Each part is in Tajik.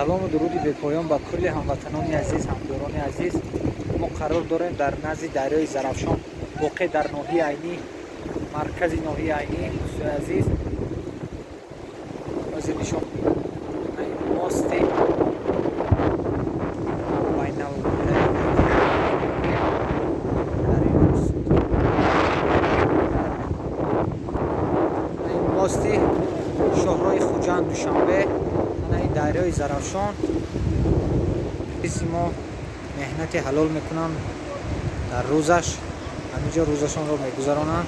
Салому дуруди бепоён ба кулли ҳамватанони азиз, ҳамдиёрони азиз. Мо қарор дорем дар назди дарёи Зарафшон, воқеъ дар ноҳияи Айнӣ, маркази ноҳияи Айнӣ. Дӯстои азиз, ҳозир нишон мости байналмилалӣ дар ин мости шоҳроҳи Хуҷанд Душанбе, ана ин дарёи Зарафшон. Мо меҳнати ҳалол мекунанд дар рӯзаш, ҳаминҷо рӯзашонро мегузаронанд.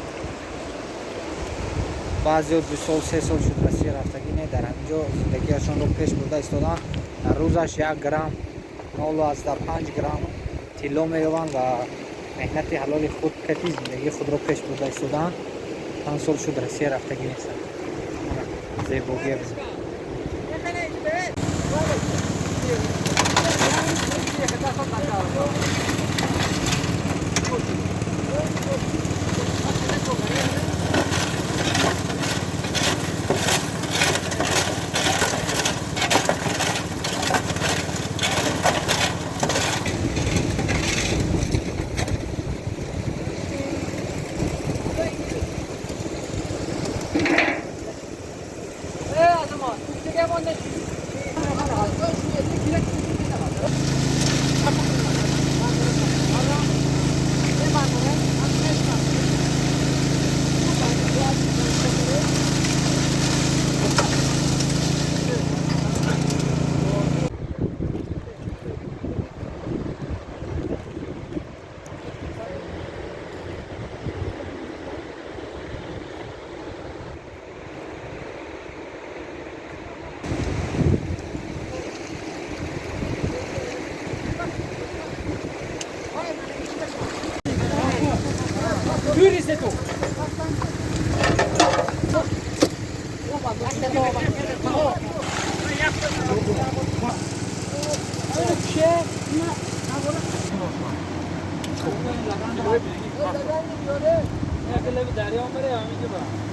Баъзеҳо 2 сол, 3 сол шуд Россия рафтагӣ не, дар ҳаминҷо зиндагиашонро пеш бурда истоданд. Дар рӯзаш 1 грамм, 0,5 грамм тилло меёбанд ва меҳнати ҳалоли худ кати зиндагии худро пеш бурда истоданд. 5 сол шуд Россия рафтагӣ нестанд. Зебогия бизан.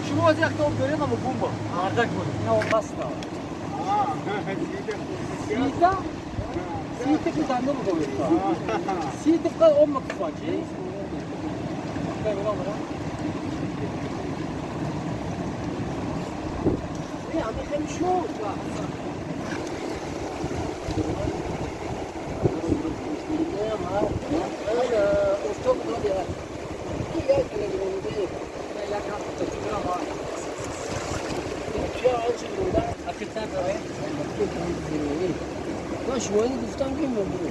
Шумо аз як тоб доред, ама бумба. Мардак буд. Ина баста. Сита? Сита ки дандон буд. Сита фақат об макфачи. Не, ами хеле шуд. من شما گفتم که من برو.